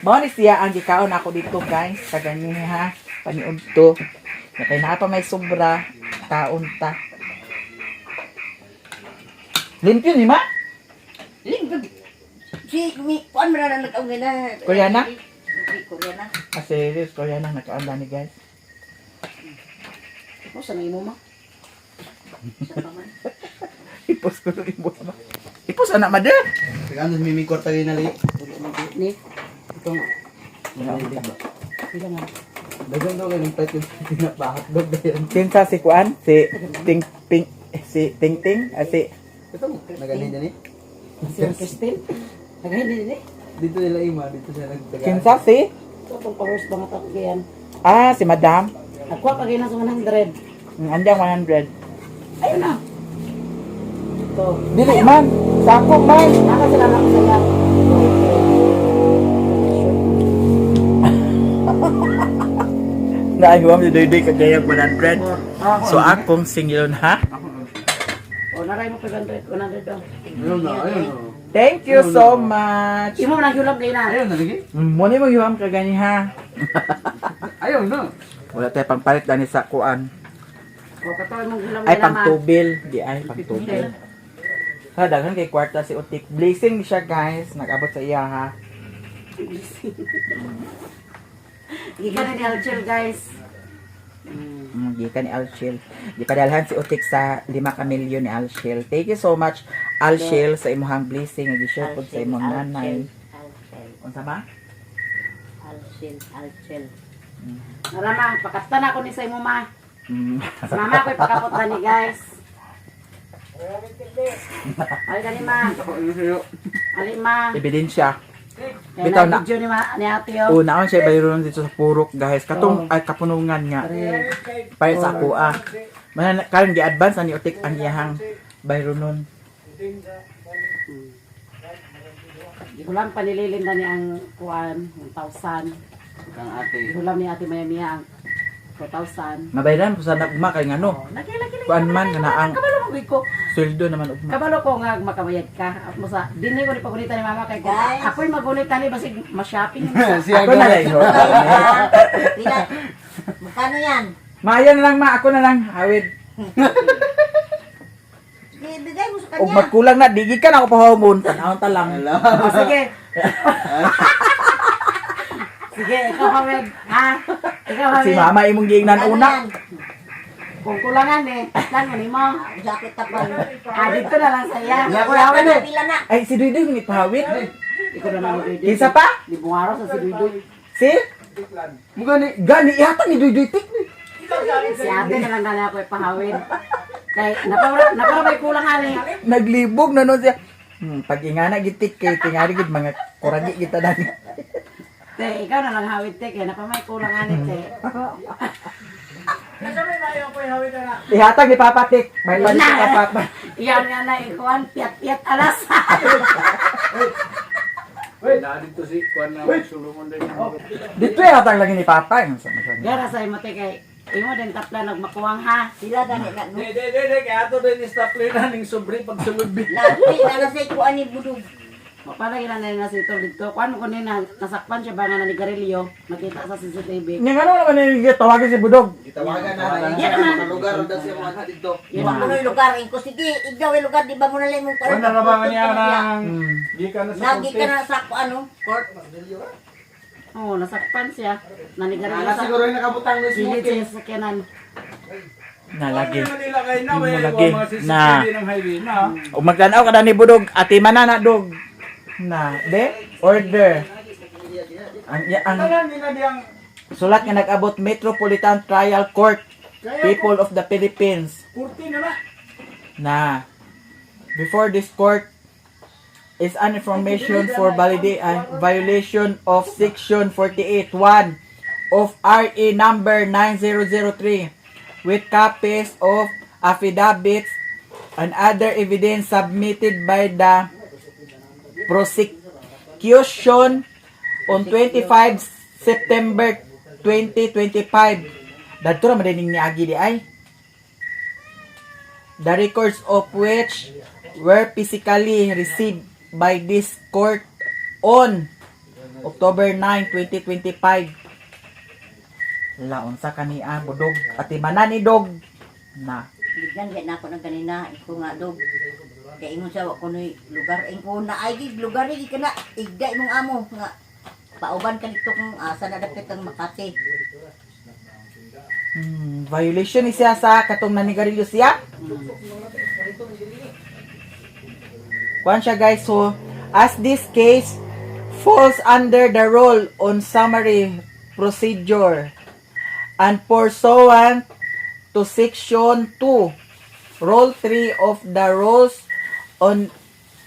Mao ni siya ang gikaon ako dito, guys. Kagani ha. Paniud to. Kay naa pa may sobra taon ta. Limpyo ni ma? Lingkod. Si, mi, kuan man na nag-awin na. Koreana? Hindi, Koreana. Ah, serious, Koreana nakaon ni, guys. Mo sa imo ma. Sa pa man. Ipos ko rin mo ma. Ipos anak mother. Ano mimi kwarta rin na lagi. Ni. Itong Pila nga. Dagan daw kayo ng pet yung pinapa-hotdog dayon. Kinsa si kuan? Si Ting Ping, si Ting Ting, ah, si Ito naganin niya ni. Si Christine. Nagahin din eh. Dito nila ima, dito siya nagtagaan. Kinsa si Ito pong powers ba nga takyan. Ah, si Madam. Ako pa na sa 100. Andang 100. Ayun na. Ito. Dili man. Sako man. Naka sila na ako sa iya. Naihuam si Doydoy kagayag 100. Ah, So akong singilon ha. O, naray mo 500, 100 daw. Ayun na, ayun na. Thank you so much. Imo man ang hulam na. Ayun na lagi. Mo ni mo yuam kagani ha. Ayun na. Wala tayo pangpalit dani sa kuan. O, katawin mong hulam Ay na ma. pangtubil, di ay pangtubil. Ha, daghan kay kwarta si Utik. Blessing siya, guys, nag-abot sa iya ha. Gikan na ni Alchel, guys. Gikan ni Alshil. Gipadalhan si Utik sa 5 ka milyon ni Alshil. Thank you so much, Alshil, sa imuhang blessing nga gi-share pod sa imong nanay. Alcel, Unsa ba? Alcel, Alcel. Nara ma, pakaptan ako ni sa imo ma. Sa mama ko ipakapot na ni, guys. Ay gani ma. Ali ma. Ebidensya. Kaya Bitaw na. video ni ma ni ate oh. O naon siya bayroon dito sa purok, guys. Katong ay kapunungan nga. Para sa ako ah. Man karon gi-advance na ni Utik ang iyahang bayronon. Gihulam pa nililin na ni ang kuan, 1,000. Kang ate. Gihulam ni ate Maya Mia ang 2,000. Mabayran po sa nagma kay ngano. Lagi lagi lagi. Kuan man nga na ang Kabalo mo ko. sweldo naman ugma. Kabalo ko nga makabayad ka. At mo sa dinhi ko ni pagunita ni mama kay kung Guys. ako'y magunita ni basig ma-shopping. Siya Ako na lang. Ah, pila, magkano yan? Maayo na lang ma, ako na lang hawid. Ibigay mo sa Og kanya. magkulang na digi ka na ako pahomon. Tanawon ta lang. Oh, sige. Sige, ikaw hawid. Ha? Ikaw Si hawid. mama imong giingnan Magkano una. yan? Kung kulangan eh, plan mo nimo. Ah, jacket tapal. Ah, dito na lang sa iya. Iya ko hawid eh. Pila na. Ay si Duy Duy ni pahawid. Ikaw na lang Duy Duy. Kinsa pa? Di bungaro sa si Duy Duy. Si? Mugani Gani ihatag ni Duy Duy tik. Si ate na lang gani ako ipahawid. Kay napara napara may kulang ani. Naglibog na nun siya. Pag ingana gitik kay tingali gid mga kuragi kita dani. Te, ikaw na lang hawid te kay napa may kulang ani te. Ihatag ni Papa Tik. May palit ka Papa. Iyan nga na ikuan piat-piat alas. Na dito si kuan na sulungon din. Dito ihatag lagi ni Papa. Yung sa mga- Gara sa imo te kay imo din tapla nagmakuwang ha. Sila gani na no. Di di di di kay ato din stop na ning sobre pagsulod bi. Lagi na na sa kuan ni Budug. Mapala gina na na si tol dito. Kuan mo kunin na nasakpan siya ba nga nanigarilyo makita sa CCTV. Nga ngano naman ni tawagin si Budog. Gitawagan na na. Yan naman. Sa lugar daw siya mga anak dito. Yan Wa naman. mo lugar ko sige, ikaw ay lugar di ba mo na lang mong Kuan na ra ba nga niya nang gikan na sa Lagi ka na sa ano, court. Oo, nasakpan siya. Nanigarilyo Ana sa siguro yung nakabutang ng gilid smoking. sa sasakyanan. Nalagi. Manila kay na may Lagi. mga CCTV Na. ng highway na. O magtanaw ka na ni Budog, ati man na dog. Na, de order. Ang Tanan nila diyang sulat nga nag-abot Metropolitan Trial Court, People of the Philippines. 40 na na. Na before this court is an information for violation of section 48(1) of RA number 9003 with copies of affidavits and other evidence submitted by the prosecution on 25 September 2025. Dadto ra man din niagi di ay, the records of which were physically received by this court on October 9, 2025. La, unsa kani budog. Atimanan ni dog. Na. Bigyan kay nako ng kanina, iko nga dog. Kay ingon sa wa kunoy lugar ingko na ay gig lugar gi kana igda imong amo nga pauban ka dito kung asa na dapit ang Makati. Violation ni siya sa katong nanigarilyo siya. Kuan siya, guys, so as this case falls under the rule on summary procedure and pursuant to section 2 rule 3 of the rules on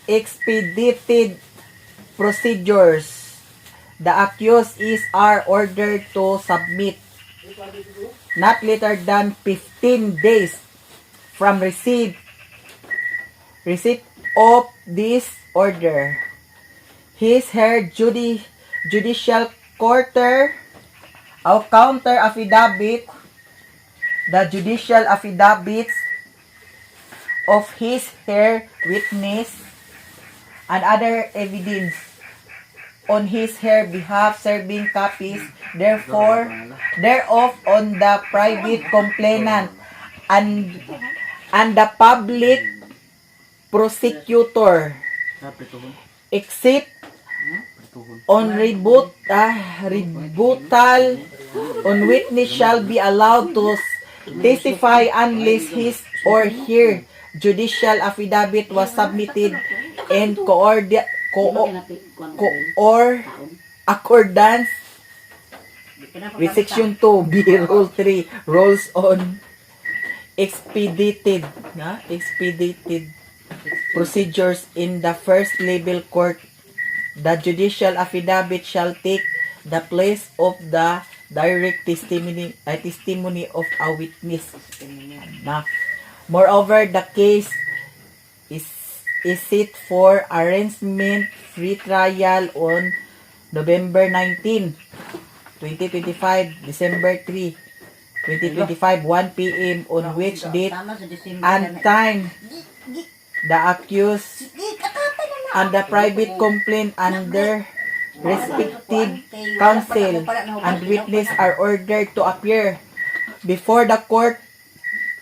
expedited procedures, the accused is are ordered to submit not later than 15 days from receipt of this order his her judicial quarter or counter affidavit, the judicial affidavits of his her witness and other evidence on his her behalf, serving copies therefore thereof on the private complainant and the public prosecutor, except on rebuttal on witness shall be allowed to testify unless his or her judicial affidavit was submitted in co or accordance with section 2 B rule 3 rules on expedited na expedited procedures in the first level court. The judicial affidavit shall take the place of the direct testimony of a witness na. Moreover, the case is set for arrangement free trial on November 19, 2025, December 3, 2025, 1 p.m., on which date Tama sa December and na. time Gi gi the accused gi kakata na na. and the private complaint under respective counsel and witness are ordered to appear before the court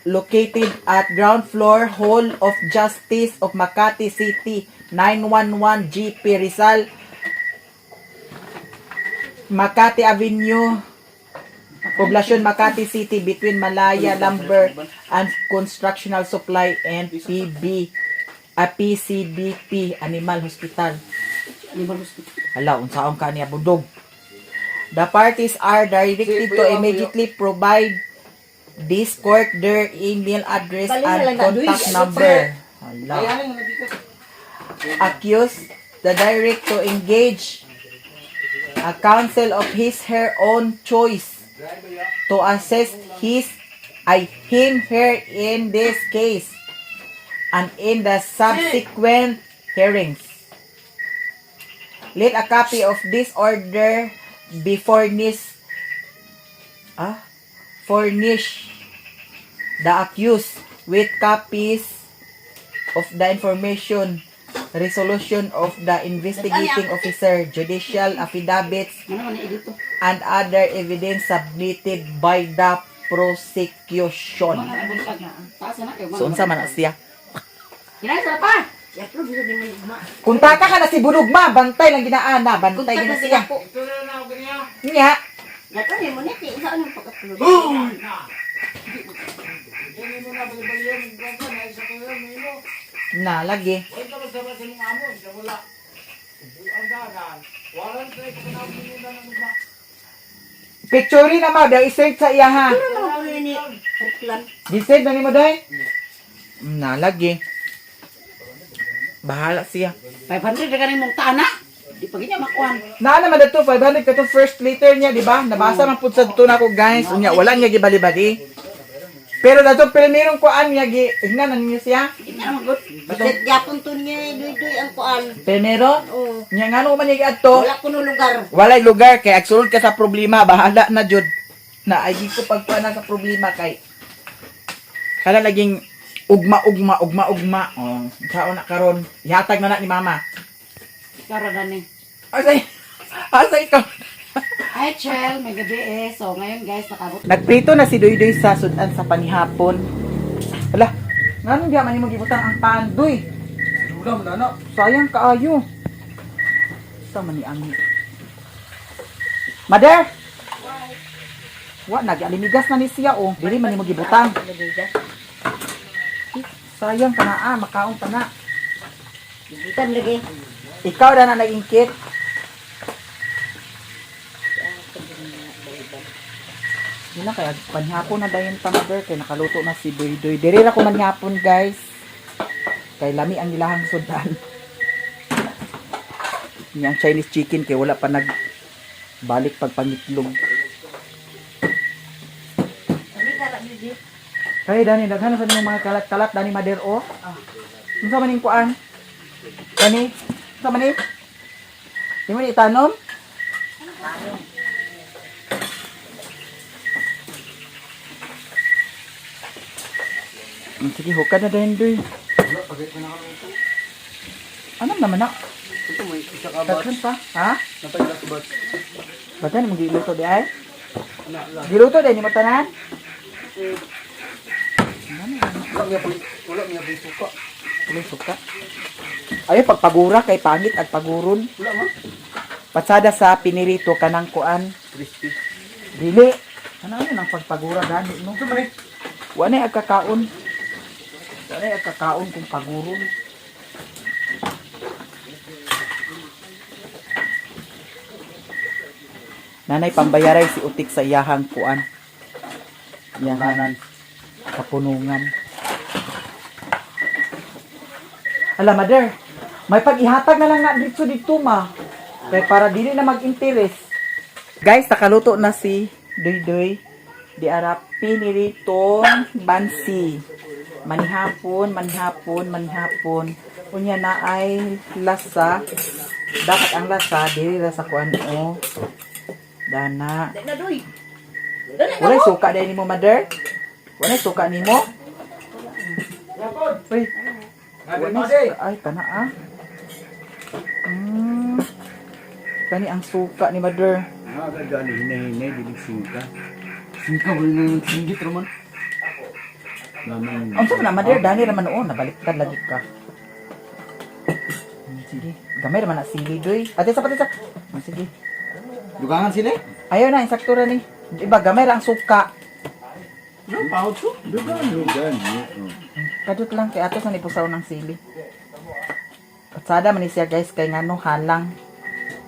located at ground floor, Hall of Justice of Makati City, 911 GP Rizal, Makati Avenue, Poblacion, Makati City, between Malaya Lumber and Constructional Supply and PB a PCBP Animal Hospital. Animal Hospital. Hala, unsaon ka niya budog. The parties are directed to immediately provide this court their email address Bali na and lang na, duy. contact number. Hala. Accused the direct to engage a counsel of his her own choice to assist his I him her in this case and in the subsequent hearings. Let a copy of this order be furnish the accused with copies of the information, resolution of the investigating officer, judicial affidavits, Ano man dito? and other evidence submitted by the prosecution. Mga buntag. Taas na kayo. So unsa man na siya? Kinay sa pa. I-approve sa di mo ma. Kung taka ka na si Budugma, bantay lang ginaana, bantay Kontak gina na siya. sila po. Nya, Gato ni mo ni kay isa anong pag-approve. Na lagi. Picture na ma, dahil isend sa iya ha. Pero naman ko ni Reklan. Gisend na ni mo day? Na lagi. Bahala siya. 500 na ganing mong tana. Di pa ginya makuan. Naa naman dato 500 katong first letter niya, di ba? Nabasa man pud sad to nako, guys. Unya wala niya gibali-bali. Pero dato primerong kuan niya gi ingnan na ninyo siya. Di na man good. Bisit gyapon to niya duy-duy ang kuan. Primero, Oo. nya ngano man niya giadto? Wala ko no lugar. Walay lugar kay agsulod ka sa problema, bahala na jud. Na ay di ko pagkuan na sa problema kay kada laging ugma ugma ugma ugma. Oh, sao na karon? Ihatag na na ni mama. Ikaw ra gani. Ay, say. Asa ikaw? Hi, Chel. May gabi eh. So, ngayon guys, nakabot. Nagprito na si Doydoy sa sudan sa panihapon. Ala, nganong diya man imong gibutang ang pandoy? Ulam na na. Sayang kaayo. Sa man ni Ami. Mother! Wa nag alimigas na ni siya oh. Dili man nimo gibutang. Sayang pa na ah, makaon pa na. Gigitan lagi. Ikaw na na nag-ingkit. Yun na kaya panihapon na dayon pa, mother, kay nakaluto na si Doy Doy. Diri ra ko manihapon, guys. Kay lami ang ilahang sudan. Yang Chinese chicken kay wala pa nag balik pagpangitlog. Kay dani daghan sa nimong mga kalat-kalat dani, mother, oh. Unsa man ning kuan? Kani? Unsa man ni? Di mo ni itanom? Sige, hukad na dayon, Doy. Wala pagit na nakaluto. Ano naman na? Ito may isa ka batch. Daghan pa, ha? Natay last batch. Daghan mo giluto di ay? Ana lang. Giluto di ni mo tanan? Wala niya po, wala niya po suka. Tuloy suka. Ay, pagpagura kay pangit at paguron. Wala man. Pasada sa pinirito kanang kuan. Crispy. Dili. Ano ano nang pagpagura gani no? Ito may Wa na agkakaon. Wa na agkakaon kung paguron. Nanay pambayaray si Utik sa iyahang kuan. Iyahan kapunungan. Ala, mother, may pag-ihatag na lang na dito dito ma. Kay para dili na mag-interest. Guys, nakaluto na si Duy Duy. Di ara piniritong bansi. Manihapon, manihapon, manihapon. Unya na ay lasa. Dapat ang lasa dili ra sa kuan o. Dana. Dali na doy. Dali na. Walay suka dahil nimo, mother? Walay suka nimo? Uy, walay suka. Ay, kana ah. Kani ang suka ni mother. Ah, gani hinay-hinay dili singka. Singka wala na yung singgit raman. Naman. Ang man na, mother, dani raman noon, nabaliktad lagi ka. Sige, gamay raman na sili doy. Ate sa pati sa. Sige. Dugangan sila eh. Ayaw na, insakto ra ni. Iba gamay ra ang suka. No, pahod ko. Dugan, dugan. Oo. Kadot lang kay ato sa nipusaw ng sili. Patsada man ni siya guys kay ngano halang.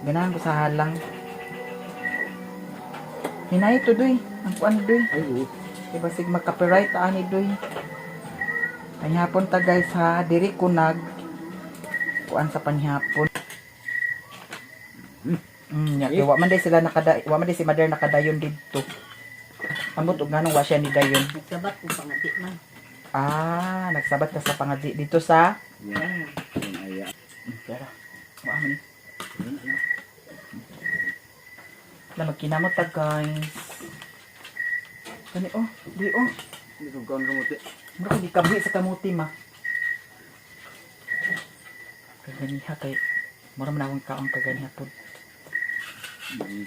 Ganahan ko sa halang. Hinay to doy. Ang kuan doy. Ay, oo. Kay basig mag-copyright ani doy. Panihapon ta guys ha, diri ko nag kuan sa panihapon. Ya, kay wa man day sila nakada wa man day si mother nakadayon didto. Ambot og nganong wa siya ni dayon. Nagsabat kung pangati man. Ah, nagsabat ka sa pangadi dito sa Yan. Yan aya. Pera. Wa man ni. Na magkinamot ta guys. Kani oh, di oh. Hindi ko kaon kamuti. Mura kay gikabi sa kamuti ma. Kaganiha kay mura man akong kaon kaganiha pod.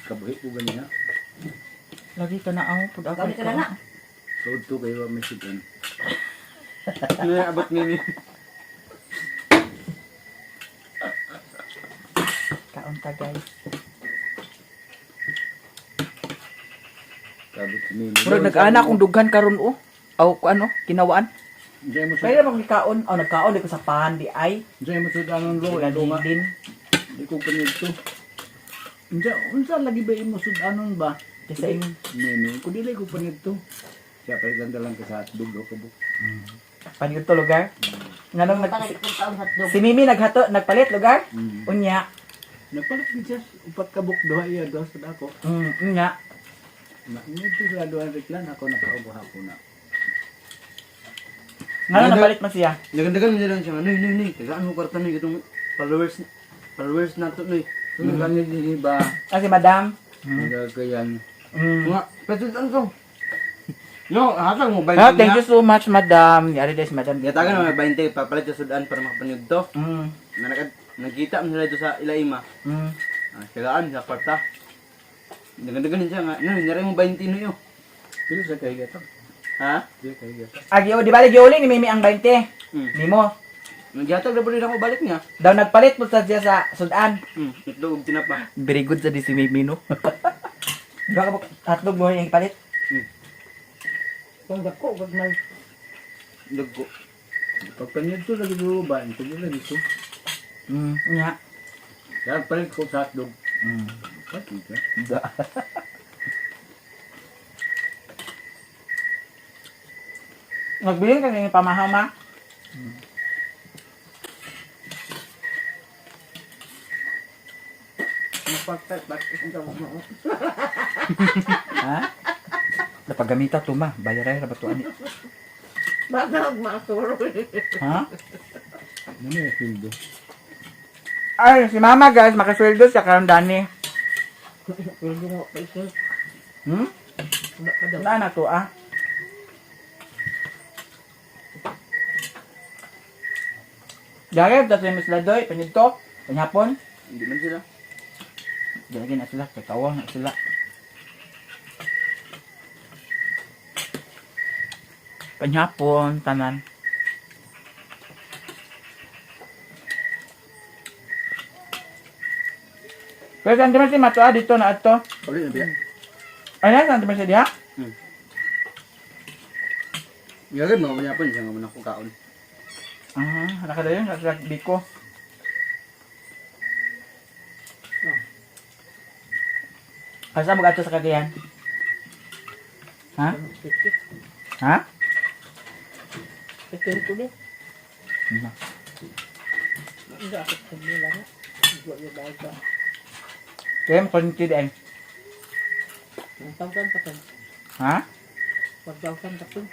Kabuhi ko ganiha. Lagi ka na aw pud ako. Gawin ka na na. Sood to kayo may sudan. Ano abot nini? Kaon ta guys. Kabot ni. Murag nag-ana akong dughan karon oh. Aw ko ano, kinawaan. Diyan mo Kaya naman kaon, aw nagkaon di ko sa pan di ay. Diyan mo sudan ang lo, lunga. Din. Di ko panid to. Unsa unsa lagi ba imo sudanon ba? Kaysa imong Nene, ko dili ko panid to. Siya pa ganda lang ka sa hotdog do kabo. panid to lugar. Nganong nag Pangati kung taong hotdog. si Mimi naghato, nagpalit lugar. Unya. Nagpalit gid siya upat ka buk duha iya duha sa dako. Unya. Na nito sa duha reklan ako nakaubo hapon na. Ngano napalit man siya? Dagan-dagan mo lang siya. Noy, noy, noy. Tagaan mo kwarta noy katong followers followers nato noy. Ano dili ba? Ah, si Madam. Nagagayan. Nga, peso to. No, hatag mo 20. Ah, thank you so much, Madam. Yari des, Madam. Gatagan mo 20 papalit sa sudan para makapanood to. Mm. Na nagkita mo sila dito sa Ilaima. Ah, kailangan sa kwarta. Dagan-dagan siya nga. Ano, nyaray mo 20 no yo. Pila sa kay gatag. Ha? Pila kay gatag. Agi, di ba giuli ni Mimi ang 20? Nimo. Naghatag na po rin ako balik niya. Daw nagpalit po sa siya sa sudan. Itlog og tinapa. Very good sa di si Mimi, no? Di ba ka hotdog mo yung palit? Kung dako gagmay. Dagko. Pagpanyad to lagi do ba, ito lagi to. Nga. Kaya palit ko sa hotdog. Pati ka. Da. Nagbilin ka ng pamahama. Ha? Napagamita to ma, bayaray ra ba to ani? Baka masuro. Ha? Ano yung sweldo? Ay, si mama guys, makasweldo siya karon dani. Pwede na pa iso. Na na to ah. Dagay ta sa Miss Ladoy, panidto, panyapon. Hindi man sila. Dagay na sila, kay kawang na sila. Panyapon, tanan. Pero saan si Matua dito na ato? Ulit na biya. Ay, na, saan si diha? Ngagad mga panyapon siya nga man ako kaon. Ah, nakadayon sa Biko. Asa mo ato sa Cagayan? Ha? Ha? Ito ni. Na. Hindi ako kumila na. Hindi ko ba. Kaya mo konti din. 1,000 pa to. Ha? 1,000 pa to.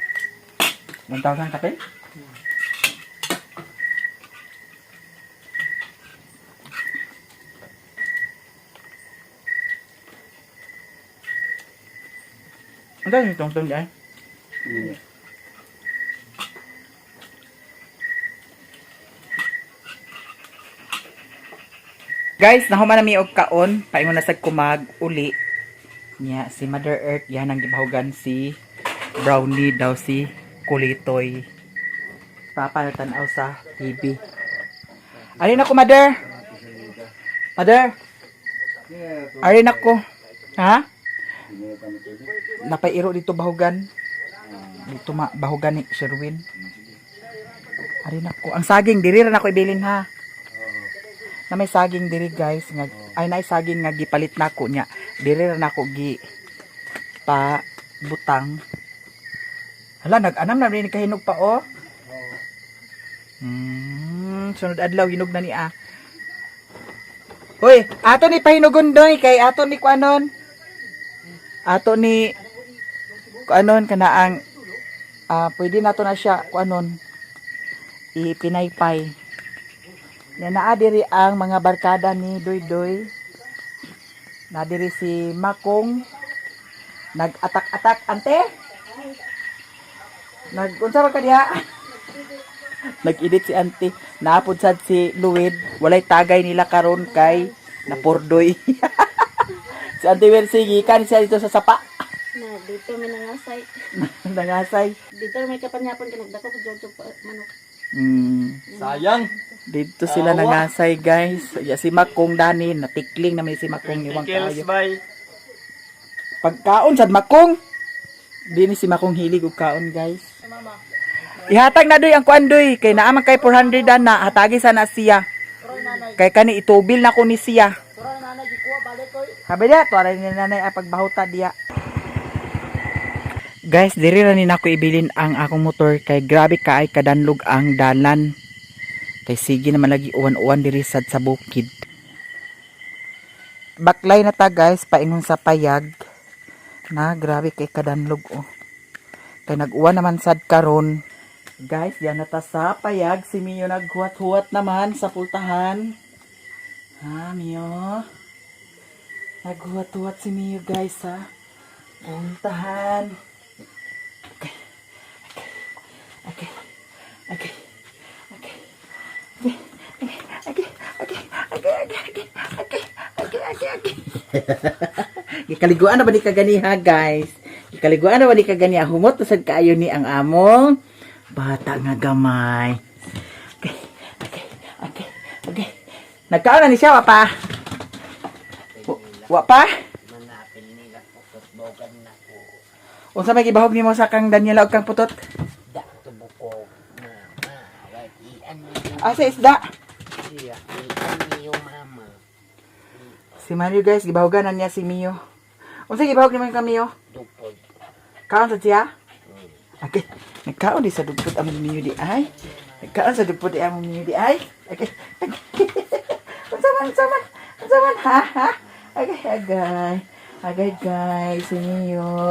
1,000 kapil? Ang dami itong tong diyan. Guys, nahuman na mi og kaon, paingon na sad kumag uli. Niya si Mother Earth yan ang gibahugan si Brownie daw si Kulitoy. Papa na tan-aw sa TV. Alin ako, Mother? Mother? Alin ako? Ha? Napairo dito bahugan. Dito ma bahugan ni Sherwin. Arin ako. Ang saging diri ra nako ibilin ha. Na may saging diri guys nga ay naay saging nga gipalit nako nya. Diri ra nako gi pa butang. Hala nag-anam na rin kahinog pa oh. Sunod adlaw hinog na ni ah. Hoy, ato ni pahinugon doy kay ato ni kuanon. Ato ni kuanon kana ang pwede nato na siya kuanon ipinaypay. Nga naa diri ang mga barkada ni Doy Doy. Na diri si Makong nag-atak-atak ante. Nag unsa ba ka diha? Nag-edit si ante. Naapod sad si Luwid. Walay tagay nila karon kay napurdoy. Si Ante Wilsie gikan siya dito sa sapa. Na dito may nangasay. Nangasay. Dito may kapanyapon ka nagdako ko jojo pa manok. Sayang. Dito sila nangasay guys. Ya, si Makong Dani natikling naman si Makong iwang kaayo. Bye. Pagkaon sad Makong. Di ni si Makong hilig og kaon guys. Ihatag na doy ang kuan doy kay naa man kay 400 dan na hatagi sana siya. Kay kani itubil na ko ni siya. Habi dia tuara ni nanay ang pagbahuta diya. Guys, diri ra ni nako ibilin ang akong motor kay grabe kaay kadanlog ang dalan. Kay sige naman lagi uwan-uwan diri sad sa bukid. Baklay na ta guys, paingon sa payag. Na grabe kay kadanlog oh. Kay nag-uwan naman sad karon. Guys, diyan na ta sa payag. Si Mio naghuwat-huwat naman sa pultahan. Ha, Mio? Naghuwat-huwat si Mio guys ha. Pultahan. Okay. Okay. Okay. Okay. Okay. Okay. Okay. Okay. Okay. Okay. Okay. Okay. Okay, okay. Gikaliguan na ba ni kaganiha, guys? Gikaliguan na ba ni kaganiha? Humot na sad kaayo ni ang among bata nga gamay. Okay. Nagkaon na ni siya, wa pa? Wa pa? Unsa may gibahog nimo sa kang Daniela og kang Putot? Ah, sa isda. Si Mario, guys, gibahogan na niya si Mio. Unsa gibahog nimo kang Mio? Kaon sa siya? Okay. Nagkaon di sa dugpod among Mio di ay. Nagkaon sa dugpod di among Mio di ay. Okay. Okay. Unsa man, unsa man? Unsa man, ha ha? Okay, agay. Agay, guys, si Mio.